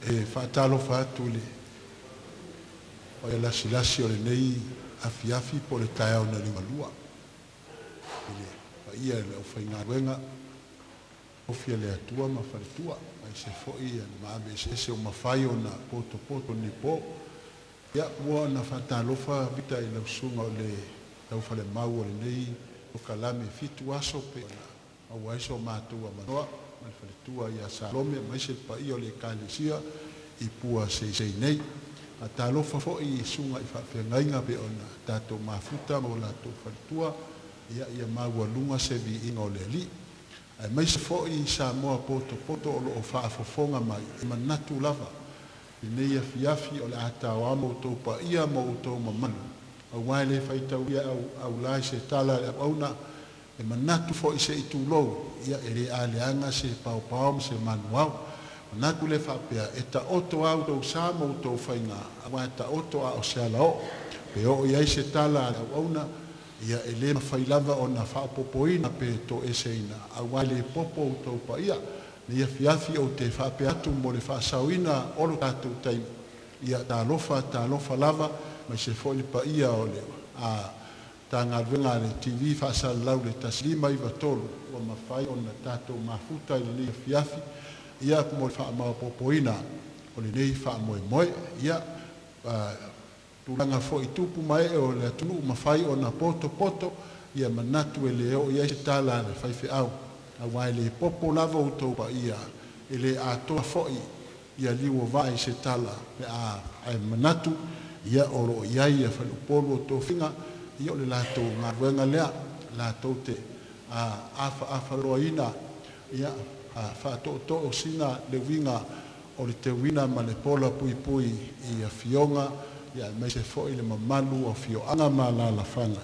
E faatalofa atu i le paia lasilasi o lenei afiafi po o le taeao na liugalua i le paia i le aufaigaluega totofi a le Atua ma faletua, aemaise foi le maave eseese ua mafai ona potopoto i lenei po. Ia, ua ona faatalofa Vita i lau susuga o le taufalemau o lenei polokalame 7 aso pe ona maua ai so matou avanoa ma le faletua ia Salome aemaise le paia o le Ekalesia i Pua seisei nei. Faatalofa foi i susuga i faafeagaiga pe ona tatou mafuta ma o latou faletua, ia ia maualuga se viiga o le Alii. Aemaise foi Samoa potopoto o lo o faafofoga mai, e manatu lava lenei afiafi o le a taoao outou paia ma outou mamalu, aua e le faitaulia aulā i se tala a le auauna. E manatu foi se i tulou, ia e le aleaga se paopao ma se manuao. Manatu le faapea e taoto a outou sa ma outou faiga, aua e taoto a o se alaoo. Pe oo i ai se tala a le auauna, ia e le mafai lava ona faaopoopoina pe toeseina, aua e le popo outou paia. Lenei afiafi ou te faapea atu mo le faasaoina o lo tatou taimi, ia talofa talofa lava, aemaise foi le paia o le Matagaluega a le TV Faasalalau le 1593 ua mafai ona tatou mafuta i lenei afiafi, ia mo le faamaopoopoina o lenei faamoemoe. Ia, tulaga foi tupu ma ee o le atunuu mafai ona potopoto, ia manatu e le oo i ai se tala a le faifeau, aua e le popo lava outou paia, e le atoa foi ia liu o vaa i se tala pe a ae manatu, ia o lo o i ai ia faleupolu o tofiga, ia o le latou galuega lea latou te afaafaloaina, ia faatootoo sina le uiga o le teuina ma le pola puipui i afioga, ia aemaise foi le mamalu o afioaga ma alalafaga,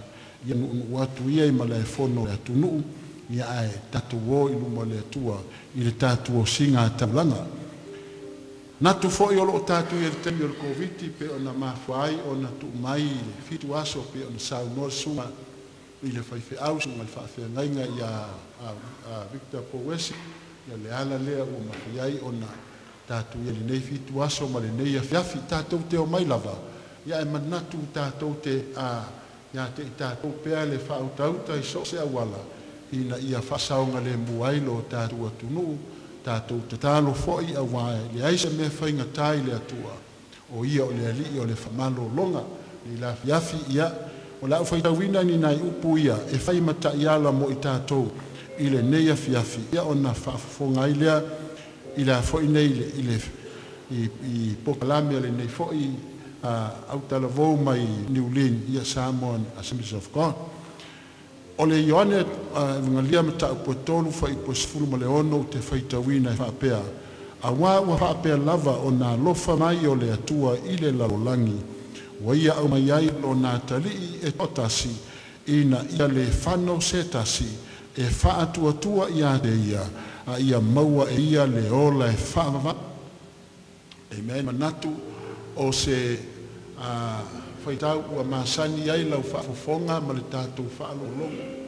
ia nuunuu atu ia i malaefono o le atunuu, ia ae tatou o i luma o le Atua i le tatou osiga taulaga. Manatu foi o lo o tatou i le taimi o le Koviti pe ona mafua ai ona tuu mai i le 7 aso pe ona saunoa le susuga i le faifeau, susuga i le faafeagaiga ia Victor Pouesi, ia le ala lea ua mafai ai ona tatou i lenei 7 aso ma lenei afiafi. Tatou te omai lava, ia ae manatu tatou te ia te i tatou pea le faautauta i so o se auala ina ia faasaogalemu ai lo tatou atunuu. Tatou tatalo foi, auā e leai se mea faigata i le Atua, o ia o le Alii o le faamalologa. I le afiafi, ia o le a ou faitauina ni nai upu ia e fai ma taʻiala mo i tatou i lenei afiafi, ia ona faafofoga ai lea i le a foi nei i le i polokalame o lenei foi autalavou mai Niulin, ia Samoa Assemblies of God. O le Ioane Evagelia mataupu e 3 fuaiupu e 16 ou te faitauina e faapea: “Auā ua faapea lava ona alofa mai o le Atua i le lalolagi, ua ia aumai ai lona Atalii e toatasi, ina ia le fano se tasi e faatuatua ia te ia, a ia maua e ia le ola e faavavau.” Amen. Manatu o se faitau ua masani ai lau faafofoga ma le tatou faalogologo.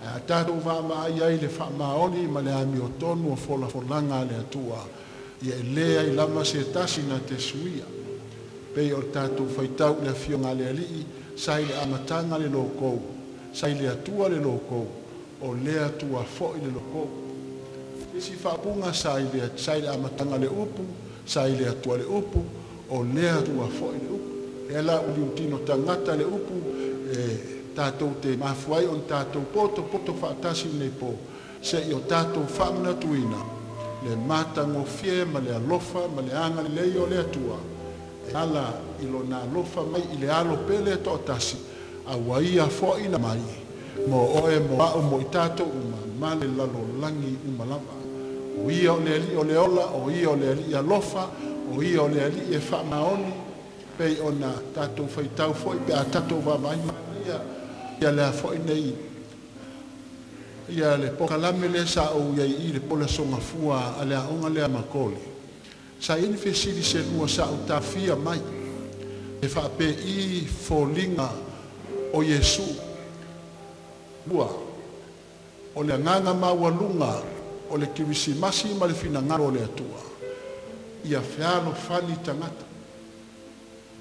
Ae a tatou vaavaai ai i le faamaoni ma le amiotonu o folafolaga a le Atua, ia e leai lava se tasi na te suia. Pei o le tatou faitau i le afioga a le Alii, sa i le amataga le logou, sa i le Atua le logou, o le Atua foi le logou. Isi faaupuga, sa i le amataga le upu, sa i le Atua le upu, o le Atua foi le upu. E la ua liutino tagata le upu e tatou te mafua ai ona tatou poto poto faatasi nei po se i o tatou faamanatuina le matagofie ma le alofa ma le agalelei o le Atua e ala i lona alofa mai i le alo pele toatasi, a ua ia foaina mai mo oe mo a'u mo i tatou uma ma le lalolagi uma lava. O ia o le Alii o le ola, o ia o le Alii alofa, o ia o le Alii e faamaoni, pei ona tatou faitau foi pe a tatou vaavaai ia ia lea foi nei ia le polokalame lea sa ou iai i le po le Aso Gafua a le aoga lea Makole. Sa i ai ni fesili se lua sa ou tafia mai e faapei foliga o Iesu lua o le agaga maualuga o le Kerisimasi ma le finagalo o le Atua. Ia fealofani tagata.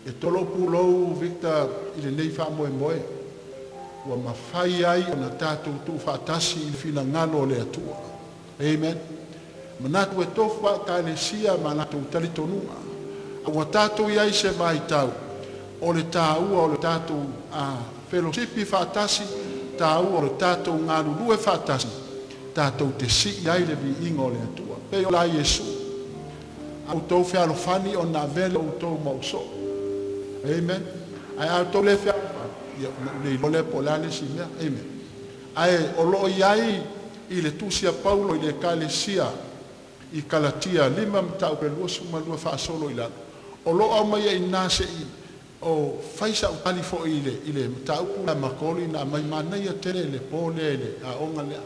E tolo pulou Victor i lenei faamoemoe ua mafai ai ona tatou tuufaatasi i le finagalo o le Atua. Amen. Manatu e tofu a Ekalesia ma latou talitonuga. A ua tatou i ai i se vaitau o le taua o le tatou felosipi faatasi, taua o le tatou galulue faatasi, tatou te sii ai le viiga o le Atua. Pei o la Iesu, a outou fealofani ona avea lea o outou ma ou soo. Amen. Ae a outou le fealofani, ia ona ou le iloa lea po o le a le isi mea. Amen. Ae o lo o i ai i le tusi a Paulo i le Ekalesia i Kalatia 5 mataupu e 22 faasolo i lalo, o lo o aumai ai i ina se i o fai sau tali foi i le mataupu lea Makoli na aumai, manaia tele le po lea i le aoga lea.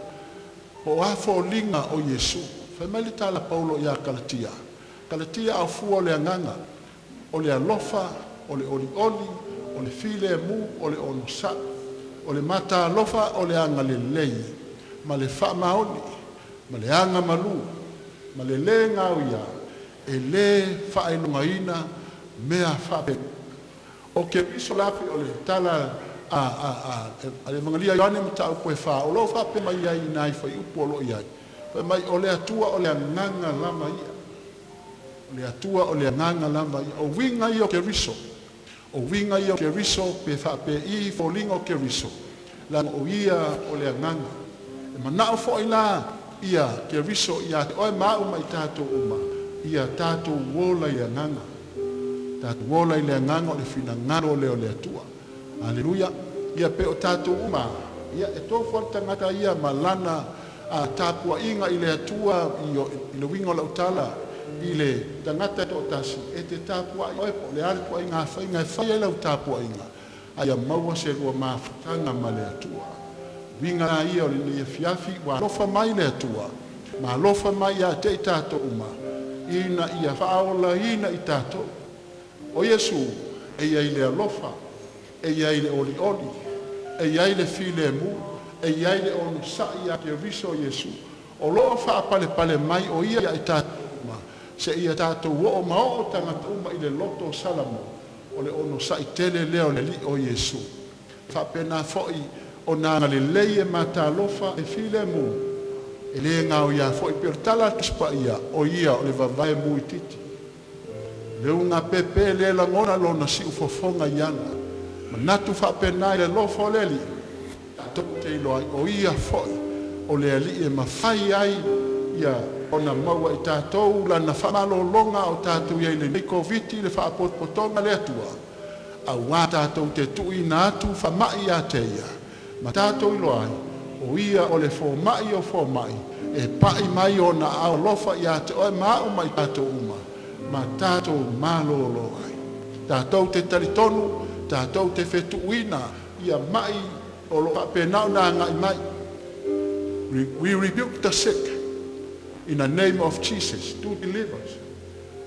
Po o a foliga o Iesu. Fai mai le tala a Paulo ia Kalatia, Kalatia a fua o le agaga, o le alofa, o le olioli, o le filemu, o le onosai, o le matalofa, o le agalelei, ma le faamaoni, ma le agamalu, ma le lē gaoia, e lē faailogaina mea faapena. O Keriso la o le tala a le Evagelia Ioane mataupu e 4, o lo o faapea mai ai i nai fuaiupu o lo o i ai. Fai mai o le Atua o le agaga lava ia. O le Atua o le agaga lava ia. O uiga ia o Keriso. O uiga ia o Keriso pe faapei foliga o Keriso. Leaga o ia o le agaga. E manao foi la ia Keriso ia te oe ma au ma i tatou uma, ia tatou ola i le agaga. Tatou ola i le agaga o le finagalo lea o le Atua. Aleluia. Ia pe o tatou uma, ia e tofu le tagata ia ma lana tapuaiga i le Atua i le uiga o lau tala i le tagata e toatasi e te tapuai oe po o le a le ituaiga faiga e fai ai lau tapuaiga, a ia maua se lua mafutaga ma le Atua. Uiga la ia o lenei afiafi ua alofa mai le Atua ma alofa mai ia te i tatou uma ina ia faaolaina i tatou. O Iesu e i ai le alofa, e i ai le olioli, e i ai le filemu, e i ai le onosai ia Keriso Iesu. O lo o faapalepale mai o ia ia i tatou uma, se ia tatou oo ma oo tagata uma i le loto o Salamo, o le onosai tele lea o le Alii o Iesu. Faapena foi o na agalelei e matalofa e filemu, e le gaoia foi pei o le tala a le Tusi Paia, o ia o le vavae mu itiiti. Le uga pepe le lagona lona siufofoga i ala. Manatu faapena i le alofa o le Alii, tatou te iloa ai, o ia foi o le Alii e mafai ai ia ona maua i tatou lana faamalologa o tatou i ai i lenei Koviti le faapotopotoga a le Atua, auā tatou te tuuina atu faamai ia te ia, ma tatou iloa ai, o ia o le fomai o fomai, e pai mai ona aao alofa ia te oe ma au ma i tatou uma, ma tatou malolo ai. Tatou te talitonu, tatou te fetuuina ia mai o lo o faapena ona agai mai. We rebuke the sick in the name of Jesus to deliver us.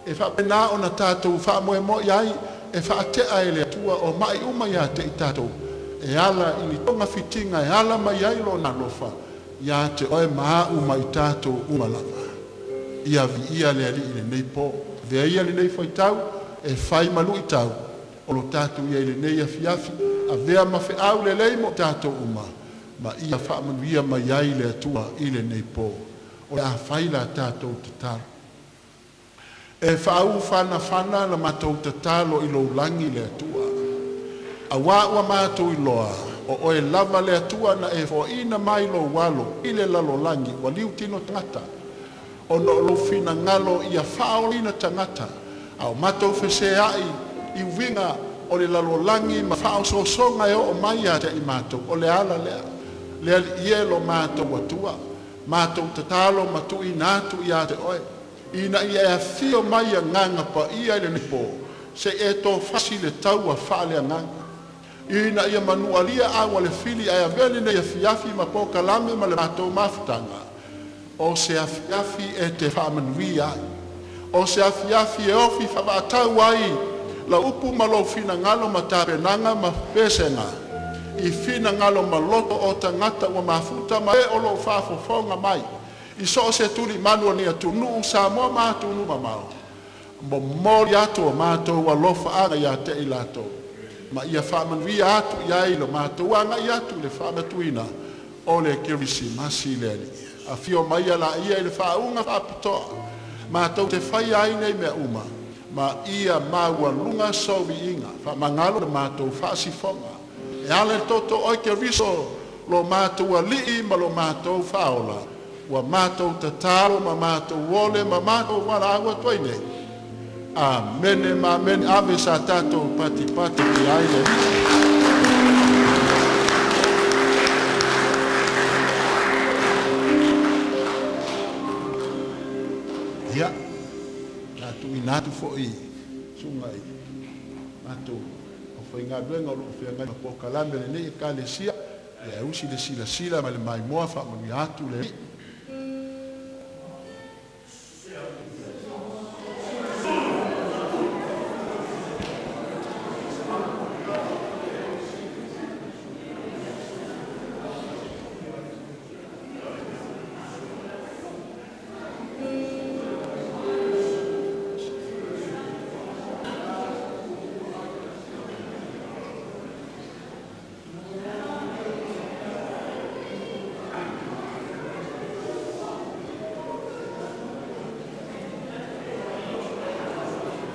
E faapena ona tatou faamoemoe ai e faatea e le Atua o mai uma ia te i tatou e ala i ni togafitiga e ala mai ai lona alofa ia te oe ma au ma i tatou uma lava. Ia viia le Alii i lenei po. Avea ia lenei faitau e fai ma luitau o lo tatou i ai i lenei afiafi. Avea ma feau lelei mo tatou uma ma ia faamanuia mai ai le Atua i lenei po. O le a fai la tatou tatalo. E faaufanafana la matou tatalo i lou lagi le Atua. Auā ua matou iloa, o oe lava le Atua na e foaina mai lou alo i le lalolagi ua liutino tagata. Ona o lou finagalo ia faaolaina tagata, a o matou feseai i uiga o le lalolagi ma faaosoosoga e oo mai ia te i matou. O le ala lea, le Alii e lo matou Atua, matou tatalo ma tuuina atu ia te oe, ina ia e afio mai agaga paia i lenei po, se i e tofasi le taua faaleagaga. Ina ia manualia au a le fili ae avea lenei afiafi ma polokalame ma le matou mafutaga. O se afiafi e te faamanuia ai. O se afiafi e ofi faavaatau ai lau upu ma lou finagalo ma tapenaga ma pesega. I finagalo ma loto o tagata ua mafuta ma e o lo o faafofoga mai. I so o se tulimanu o ni atunuu Samoa ma atunuu mamao. Momoli atu o matou alofaaga ia te i latou, ma ia faamanuia atu i ai lo matou agai atu i le faamanatuina o le Kerisimasi le Alii. Afio mai laia i le faauuga faapitoa matou te faia ai nei mea uma, ma ia maualuga sou viiga. Faamagalo le matou faasifoga e ala i le toto o Oe Keriso lo matou Alii ma lo matou Faaola, ua matou tatalo ma matou ole ma matou valaau atu ai nei. Amene ma amene. Ave sa tatou patipati i ai le Alii. Ia, o le a tuuina atu foi i susuga i matou aufaigaluega o lo o feagai ma polokalame a lenei Ekalesia e usi le silasila ma le maimoa faamanuia atu le Alii.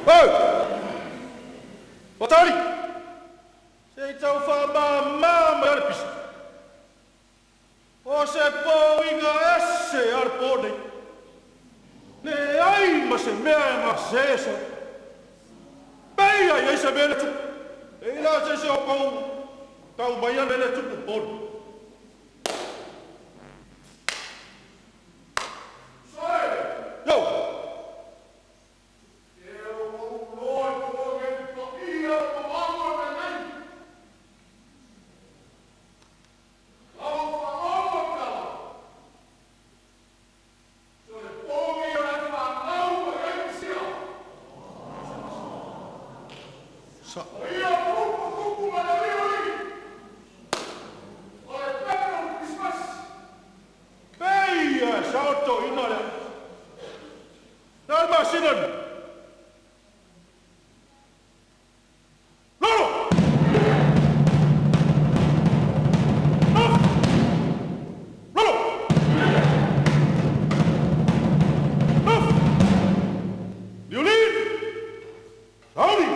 Oi! Faatali! Se i tau faamama mai lava le pisa. O se pōuiga ese a le pō nei. Leai ma se mea e gase solo. Pei a i ai se mea lea e tupu. E i ai la se isi o outou tau maia le mea lea e tupu i le pō lenei? Io! Sa- Pei lava e sao le toeaina lea. O le a le masina lenei? Logo! Logo! Logo! Logo! Niulii! Sauni!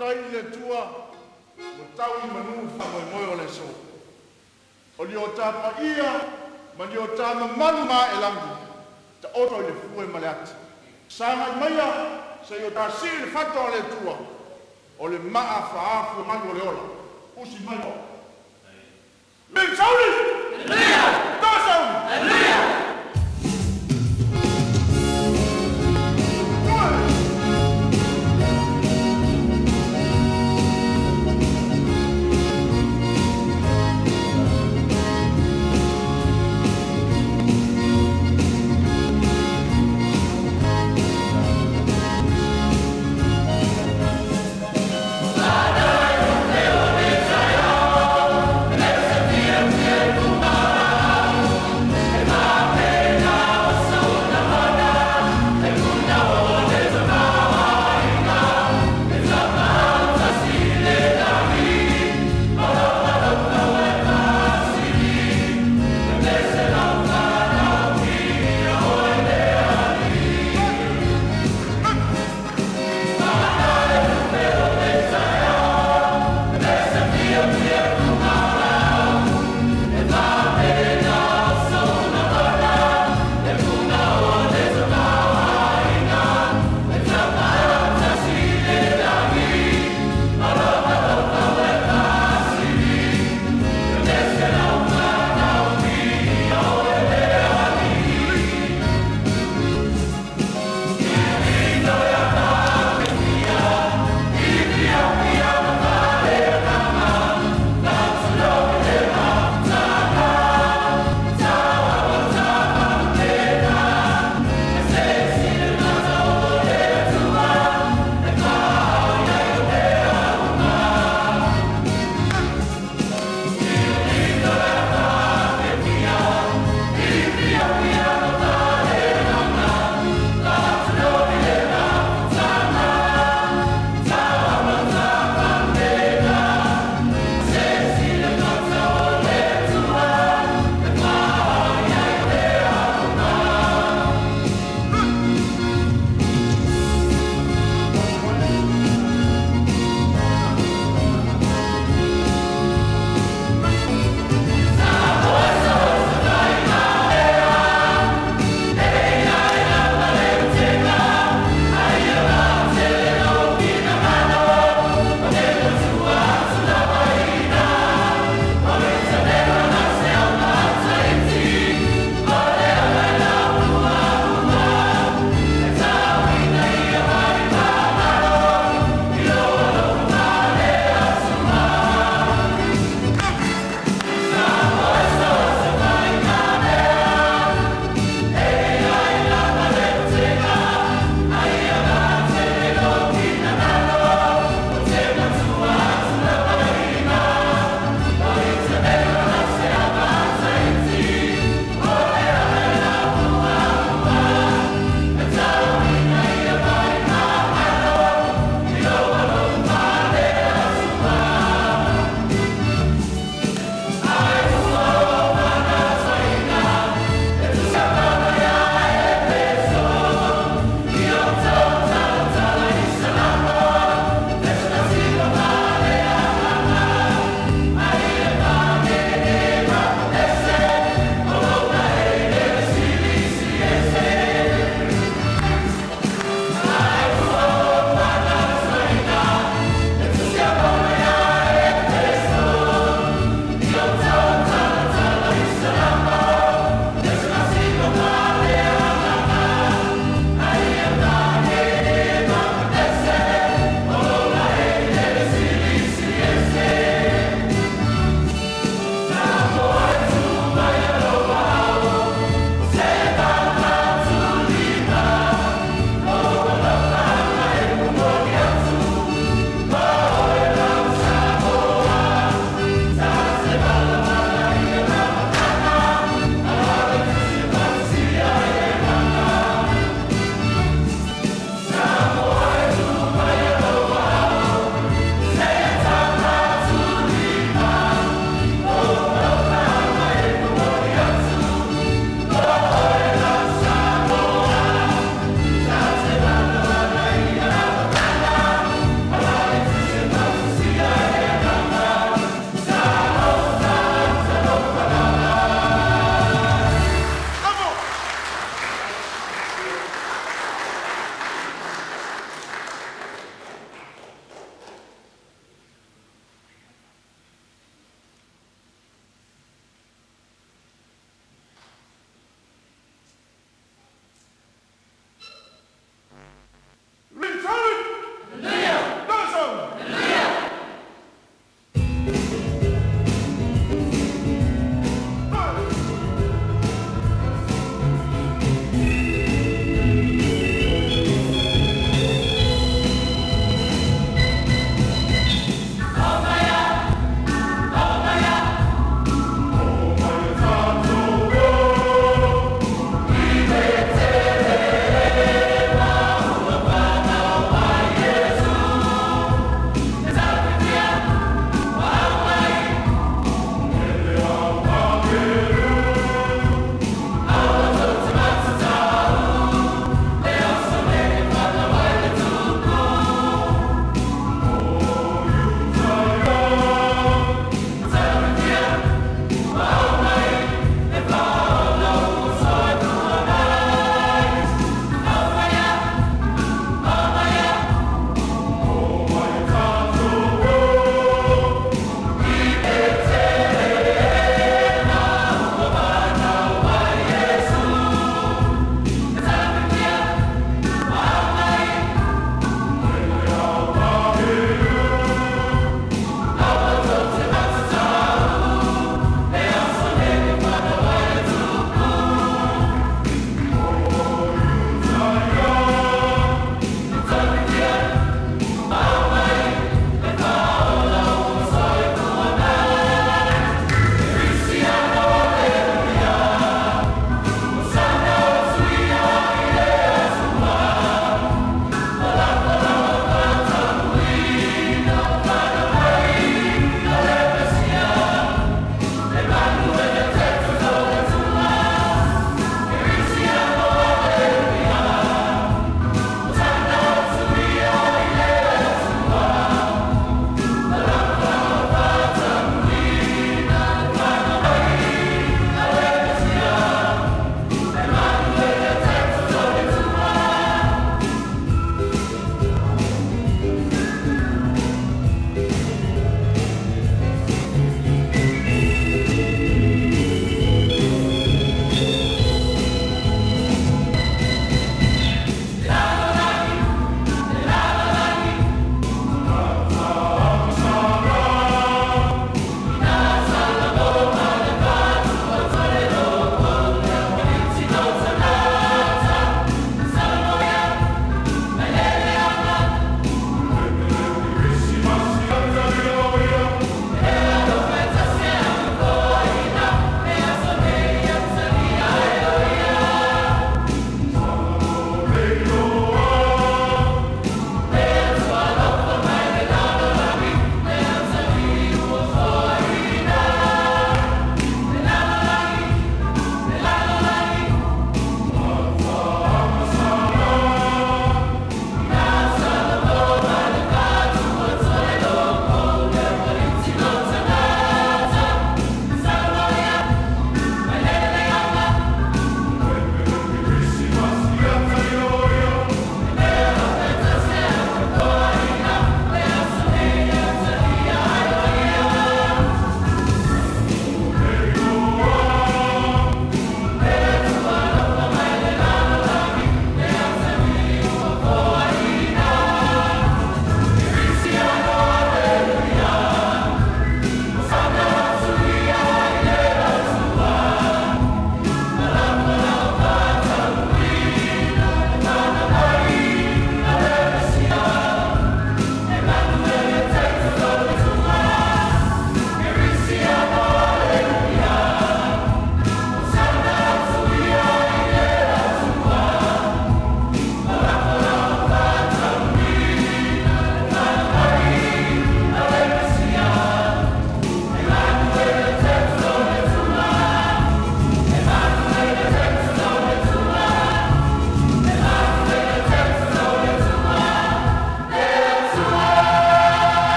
Faafetai i le Atua ua tau i manu le faamoemoe o le aso. O ni o ta paia ma ni o ta mamalu maelagi, taoto i le fue ma le ati. Sagai maia se i o ta sii le fata o le Atua, o le maa faaafuagalu o le ola. Usi mai oe. Sauni! Sauni!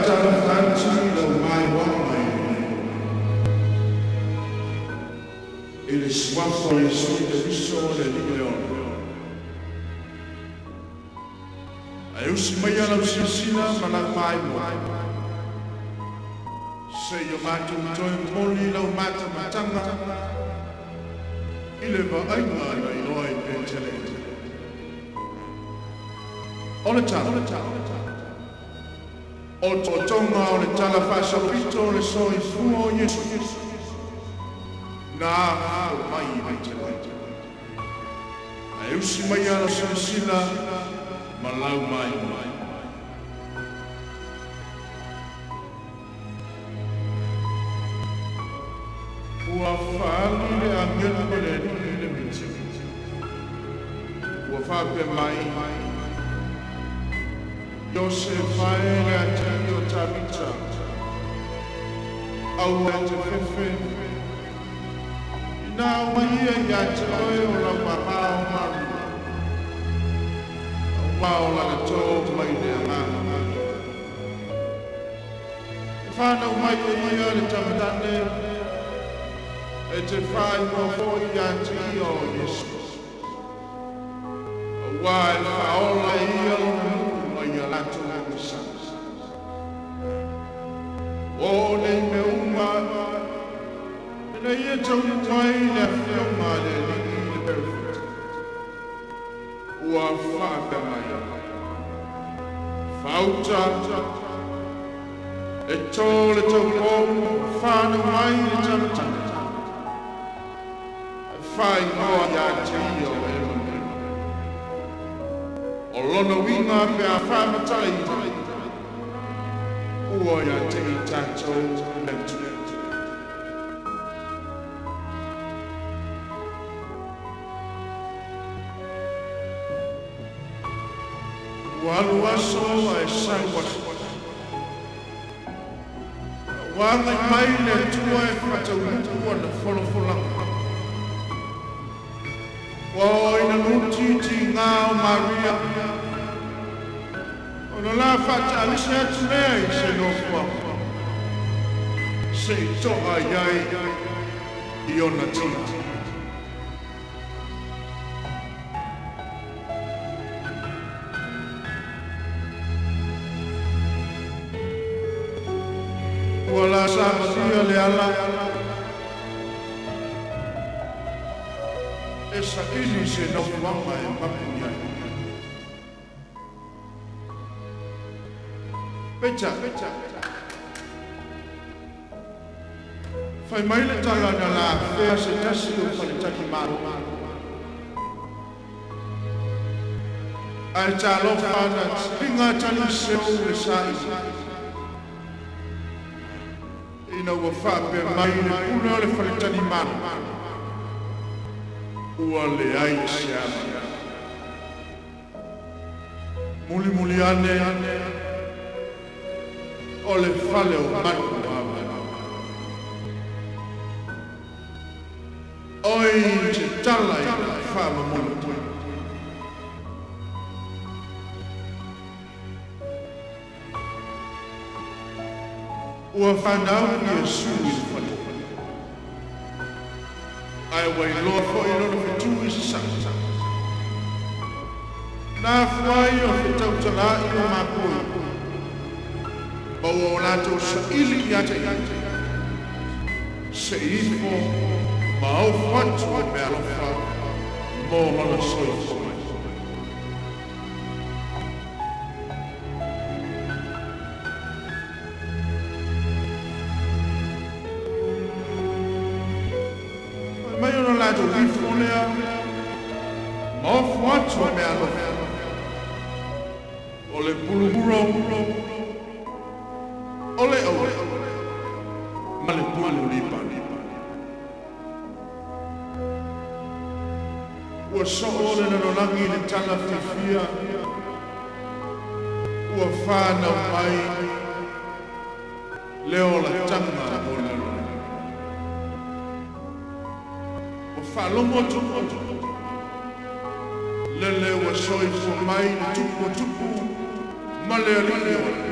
Faatalofa atu i lau maimoaga i le suafa o Iesu Keriso le Alii le Ola. Ae usi maia lau silasila ma lau maimoa seia matou toe momoli lau matamataga i le vaaiga na iloa i Petelehema. O le tala, o totoga o le tala faasolopito o le soifua o Iesu na afo mai i Petelehema. Ae usi maia lau silasila ma lau maimoa. Ua faali le agelu ma le Alii i le miti. Ua faapea mai, Iosefa e le atalii o Tavita, aua e te fefe, ina aumaia ia te oe o lau mamā o Maria, auā o lana tō mai le Agaga. E whānau mai e ia le tamatane, e te whaingoa foi ia te ia o Iesu. Auā e whaola e ia lona nuu mai ia latou ogasami. O nei mea uma, ina ia taunuu mai le afioga a le Alii i le perofeta. Ua faapea mai, Fauta, e tō le taupou, whānau mai le tamatane, e whaingoa ia te ia o Emanuele. O lona uiga pe a faamatalaina, ua ia te i tatou le Atua. Ua alu aso ae sau aso. Ua agai mai le Atua e faataunuu ana folafolaga. Ua oo ina luti tigā o Maria, ona la faataalisi atu lea i se nofoaga, se'i to'a i ai i ona tina. Ua la savalia le ala e saili se nofoaga e mapu i ai. Peitai, fai mai le tala na la afea se tasi o faletalimalo. Ae talofa na liga taliseu le saili. Ina ua faapea mai le pule o le faletalimalo, ua leai se avanoa. Mulimuli ane o le fale o manu avanoa. Oi te tala i le faamomoli. Ua whanau Iesu i le fale. Ae ua iloa foi lona fetu i sasae. Na afua ai o fetautala'i o mapoi, ma ua o latou saili ia te ia, se'i ifo ma ofo atu i meaalofa mo lona soifua mai. Fai mai ona latou ifo lea ma ofo atu i meaalofa, o le pulumuro, o le aue, ma le pulu lipani. Ua soo le lalolagi i le tala fiafia, ua whānau mai le olataga mo le lalolagi. Ua faalogo atu lele ua soifua mai le Tupu o tupu ma le Alii o alii.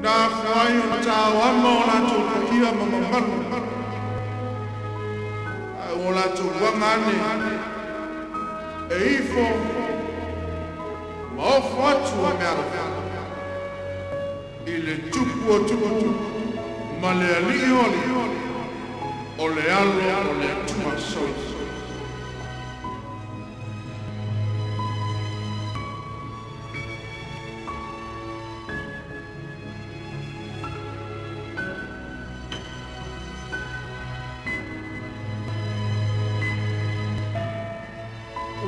Na fuai o tau ama o latou paia ma mamalu. Ae ua latou uaga ane e ifo ma ofo atu o meaalofa i le Tupu o tupu ma le Alii o alii, o le Alo o le Atua soifua.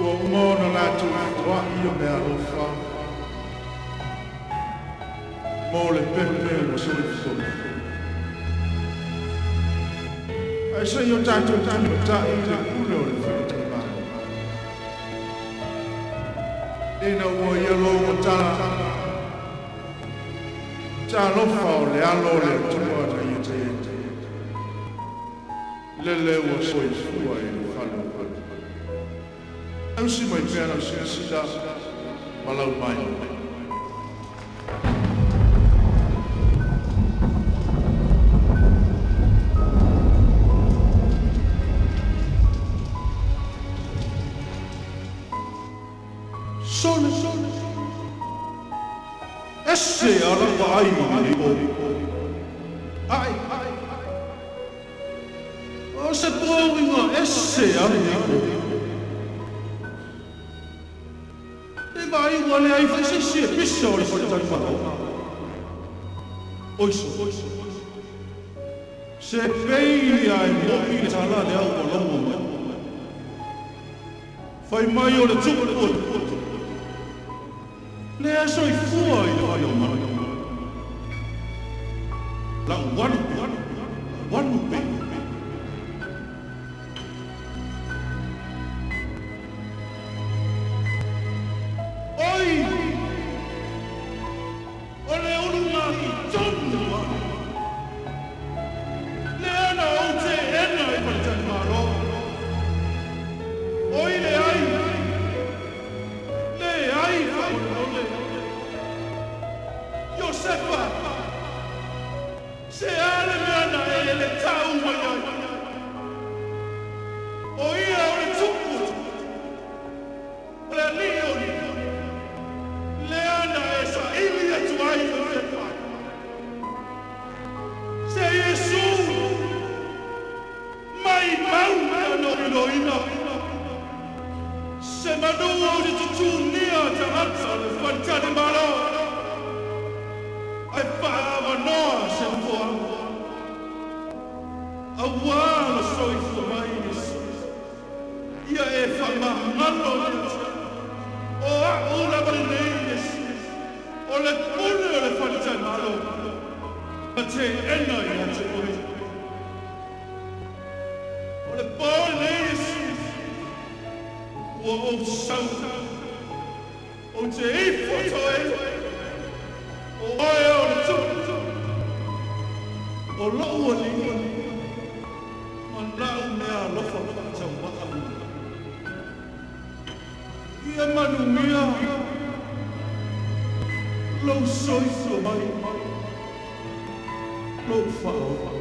Ua uma ona latou foai o meaalofa mo le pepe ua soifua mai. Ae se i o tatou tulimatai i le pule o le faletalimalo. Ina ua ia logo tala, talofa o le Alo o le Atua na ia te lele ua soifua i le fale o manu. Tausi mai pea lau silasila ma lau mai. Sole, ese a lau vaai i lenei po. Ai, o se pouiga ese a lenei po. E vaai ua leai foi se isi e pisa o le faletalimalo. Oiso, se pei lava e moni le tala lea ua logo mai. Fai mai o le Tupu o tupu. Lea soifua i le fale o manu. Lau anu pe, lau anu pe. Oi! O le ulugalii tonu lava. Lea na ou teena i faletalimalo. Oi leai, leai faamolemole. Iosefa, se a le mea na e le tau mai ai? O ia o le Tupu o tupu, o le Alii o alii. Lea na e saili atu ai Iosefa. Se Iesu, maimau pe ana ou iloaina. Se manu ou te tutunia tagata o le faletalimalo. Ae faaavanoa se nofoaga. Auā le soifua mai Iesu. Ia e faamagalo ia te au. O a'u lava lenei Iesu. O le pule o le faletalimalo. Na teena ia te oe. O le po lenei Iesu. Ua ou sau. Ou te ifo toe. O oe o le Tupu. O lou Alii. Ma lau meaalofa faatauvaa. Ia manuia lou soifua mai. Lou faaola.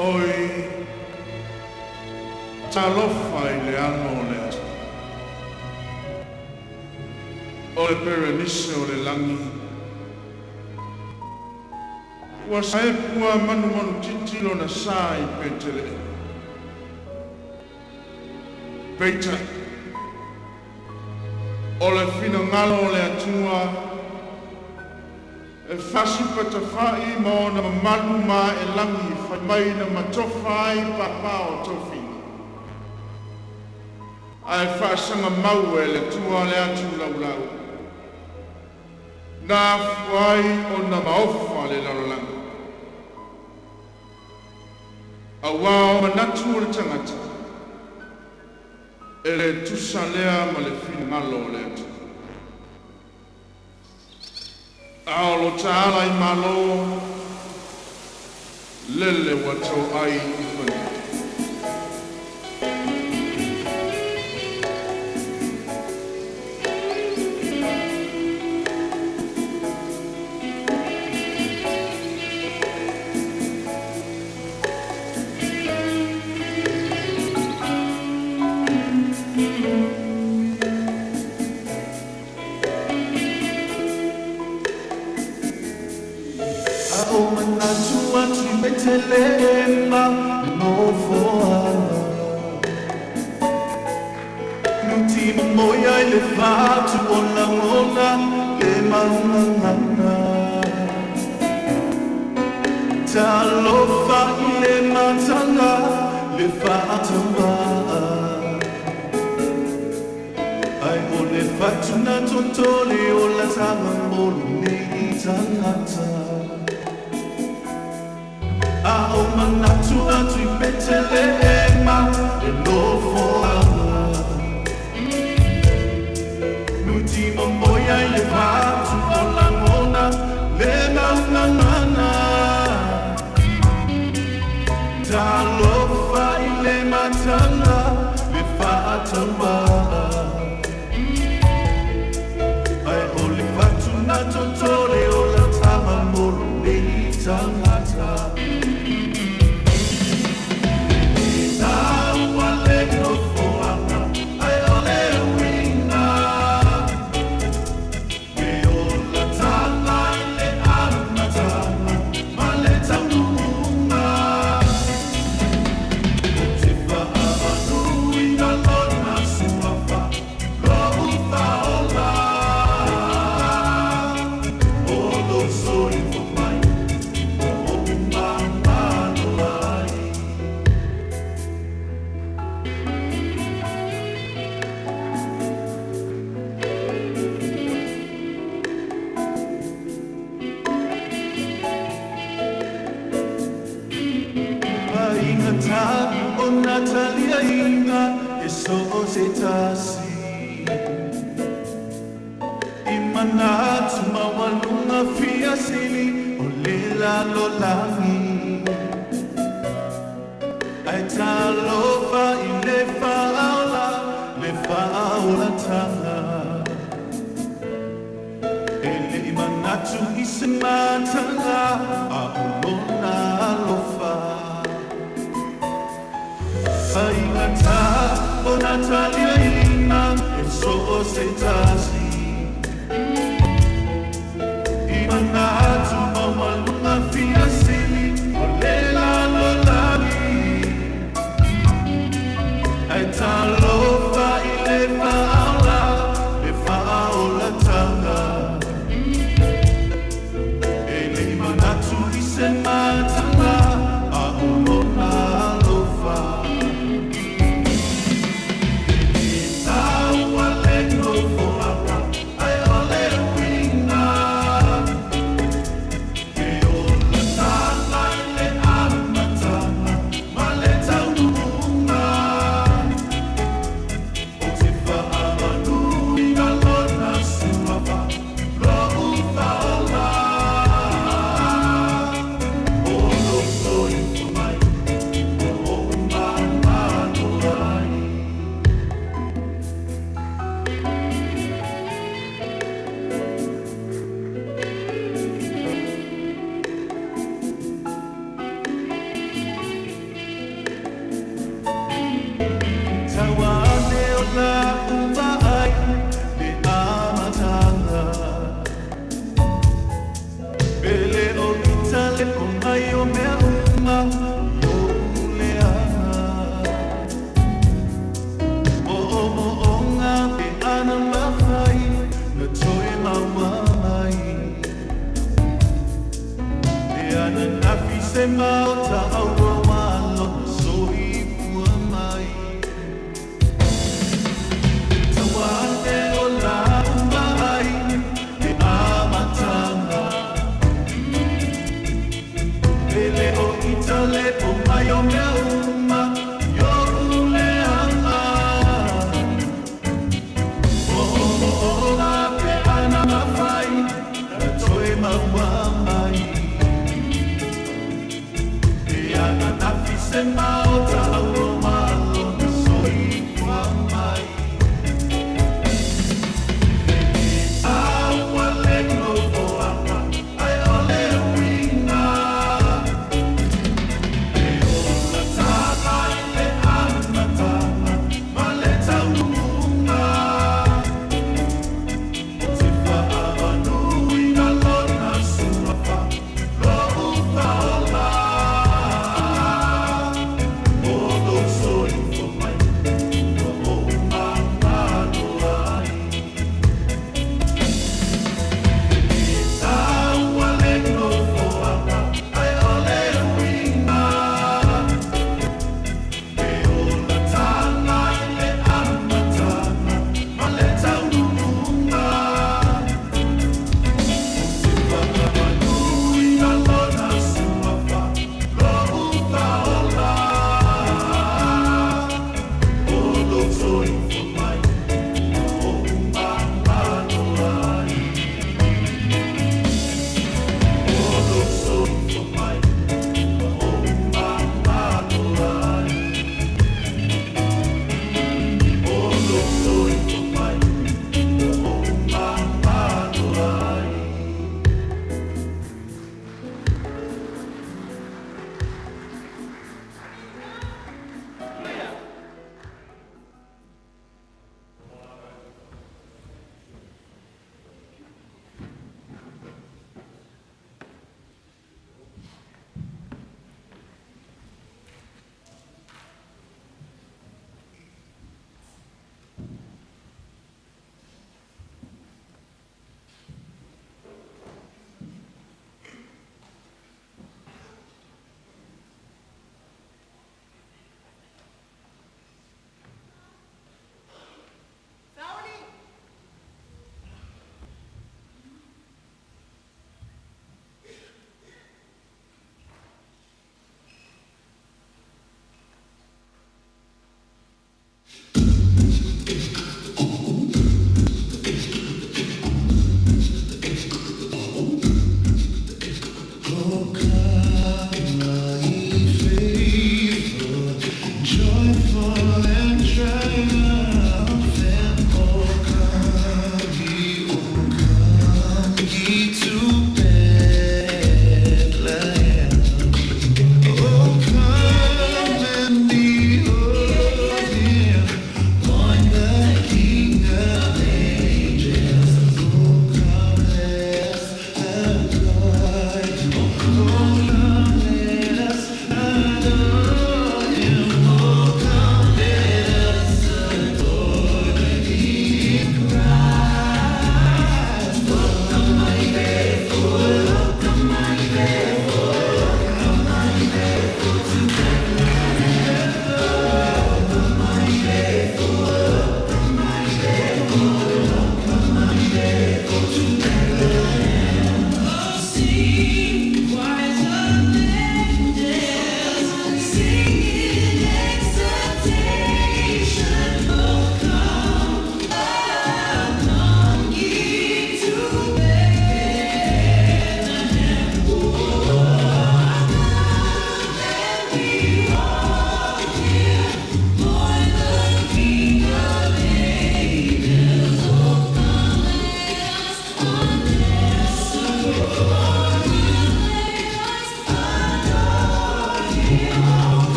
Oi, talofa i le Alo o le Atua. O le Perenise o le lagi. Ua saepua manumanutiti lona sa i Petelehema. Peitai, o le finagalo o le Atua e fasipatafa'i ma ona mamalu ma elagi fai mai na matofa ai pāpā o tofiga. Ae faasagamau e le Atua le atu laulau. Na afua ai ona maofa le lalolagi. Auā o manatu o le tagata, e le tusa lea ma le finagalo o le Atua. A o lo taala i malo, lele ua toai i fanua. fatu o lagona le maugagana. Talofa i le mataga le faatauvaa. Ai o le fatu na totole o la taga mo lenei tagata. A o manatu atu i Petelehema e nofoaga. Nuti momoia i le fatu o lagona le maugagana. Talofa i le mataga le faatauvaa. Ai o le fatu na totole o la taga mo lenei tagata. Tau le nofoaga ai o le uiga. E o la taga i le amataga ma le taunuuga. O te faavanuina lona suafa lou faola. O lou soifua mai o ou ai. Paingata o Natalia inga e so o se tasi. I manatu maualuga fia sili o le lalolagi. Ai talofa i le faaola le faaolataga. E le i manatu i se mataga a o lona alofa. Faigata o Natalia inga e so o se tasi. I manatu maualuga fia sili o le lalolagi. Ai talofa i le faaola le faaolataga. E le i manatu i se mataga a o lona alofa. Tau le nofoaga ai o le uiga. E o la taga i le amataga ma le taunuuga. O te faavanuina lona suafa lou faola. O lou soifua mai o ou manumanu ai. Tauane o la uvaai le amataga. Pele o itale o mai o mea uma i ou leaga. O o moonga pe ana mafai na toe maua mai. E ana nafi se maota auroa lona soifua mai. Tauane o la uvaai le amataga. Pele o itale o mai o mea uma i ou leaga. O o moonga pe ana mafai na toe maua mai. E ana nafi se maota auroa lona soifua mai. Tau le nofoaga ai o le uiga. E o la taga i le amataga ma le taunuuga. O te faavanuina lona suafa lou faola. O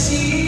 Thank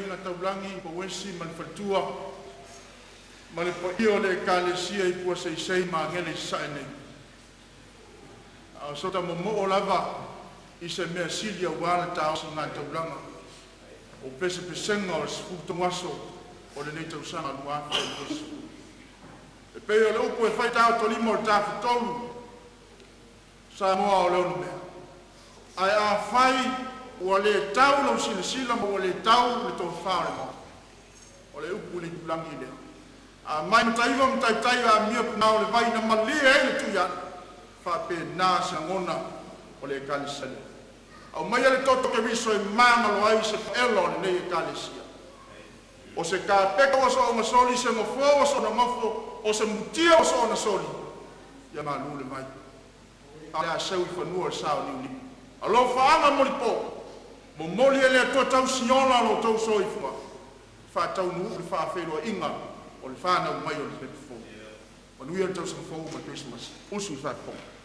Fetalaiga Taulagi Pouesi ma le Faletua ma le paia o le Ekalesia i Puaseisei ma Agele i Sasae nei. A o so ta momo'o lava i se mea sili aua le taosiga taulaga o pesepesega o le 13 aso o lenei tausaga 2020. E pei o le upu e fai i taotolima o le Tafatolu, Samoa o le onomea. Ae afai ua le tau lau silasila ma ua le tau le tofa o le Maota, o le upu i le itulagi lea, a mai Mataiva ma taitai amio punao le vai na malie ai le Tuiaana, e faapena se lagona o le Ekalesia lenei. Aumaia le toto Keriso e magalo ai se paela o lenei Ekalesia. O se kapeta ua soona soli, se gofoa ua soona gofo, o se mutia ua soona soli, ia malu le vai, ae o le a seu i fanua le sa o Niuliu. Alofaaga molipo, momoli e le Atua tausi ola lo outou soifua, faataunuu le faafeiloaiga o le fanau mai o le pepe fou. Manuia le tausaga fou ma le Kerisimasi. Usu i le faafofoga.